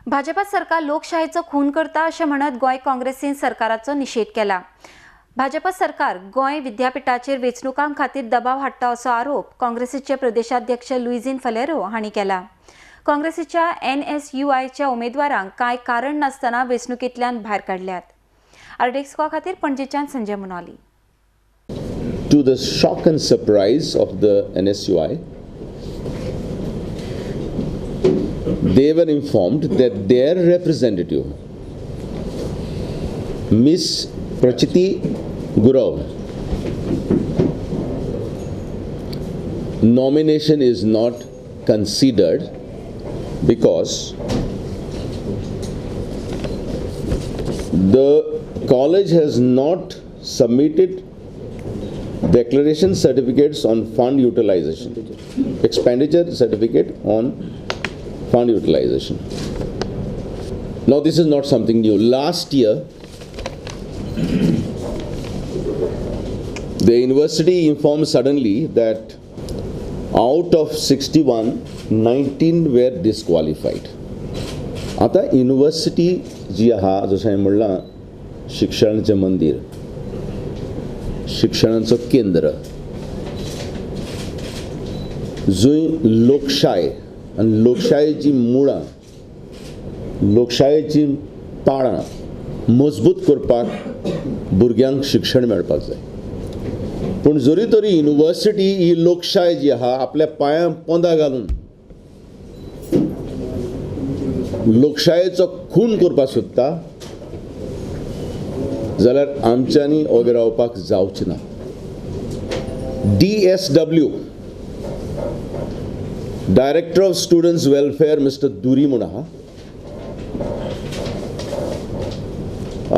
भाजपा सरकार लोकशाहीचो खून करता अशें म्हणत गोंय काँग्रेसीन सरकाराचो निशेध केला. भाजपा सरकार गोंय विद्यापीठाचेर वेंचणुकां खातीर दबाव हाडटा असो आरोप काँग्रेसीचे प्रदेशाध्यक्ष लुईझिन फलेरो हांणी केला. काँग्रेसीच्या NSUIच्या उमेदवारांक कांय कारण नासतना वेंचणुकेंतल्यान भायर काडल्यात. आरडीएक्स खातीर पणजेच्यान Sanjay मुनोली. To the shock and surprise of the NSUI, they were informed that their representative, Miss Prachiti Gurav, nomination is not considered because the college has not submitted declaration certificates on fund utilization, expenditure certificate on fund utilization. Now this is not something new. Last year, the university informed suddenly that out of 61, 19 were disqualified. आता university जी आहा, जशें हांवें म्हणलां, शिक्षणाचें मंदीर, शिक्षणाचो केंद्र, जंय लोकशाय आनी लोकशायेची मुळां, लोकशायेची पाळां मजबूत करपाक भुरग्यांक शिक्षण मेळपाक जाय. पूण जरी तरी युनिव्हर्सिटी ही लोकशाय जी आहा आपल्या पांयां पोंदा घालून लोकशायेचो खून करपाक सोदता जाल्यार आमच्यांनी ओगे रावपाक जावचें ना. DSW, Director of Students Welfare Mister Duri म्हूण आहा,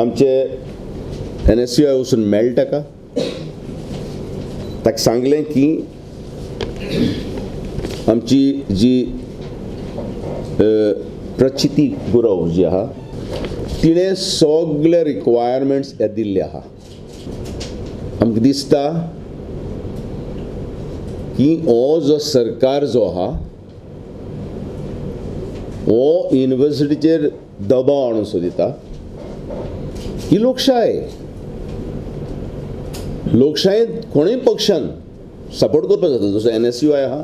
आमचे NSUI वचून मेळटा ताका, ताका सांगलें की आमची जी प्रचिती गुरव जी आहा तिणें सगळे रिक्वायरमेंट्स हे दिल्ले आहा. आमकां दिसता की हो जो सरकार जो आहा हो युनिव्हर्सिटीचेर दबाव हाडूंक सोदिता. ही लोकशाय, लोकशायेंत कोणूय पक्षान सपोर्ट करपाक जाता. जसो NSUI आहा,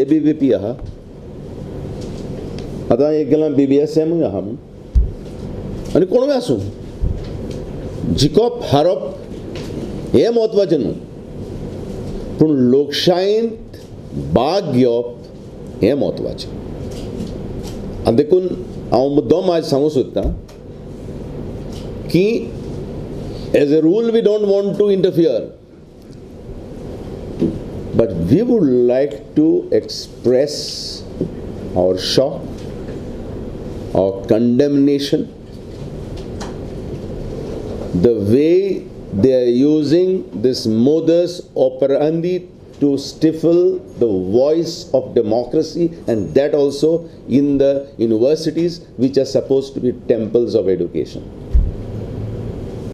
ABVP आहा, आतां एक गेला BBSM आहा म्हूण, आनी कोणूय आसूं, जिखप हारप हें म्हत्वाचें न्हू, पूण लोकशायेंत भाग घेवप हें म्हत्वाचें. आनी देखून हांव मुद्दम आयज सांगूंक सोदतां की as a rule we don't want to interfere, but we would like to express our shock, our condemnation, the way they are using this modus operandi to stifle the voice of democracy, and that also in the universities which are supposed to be temples of education.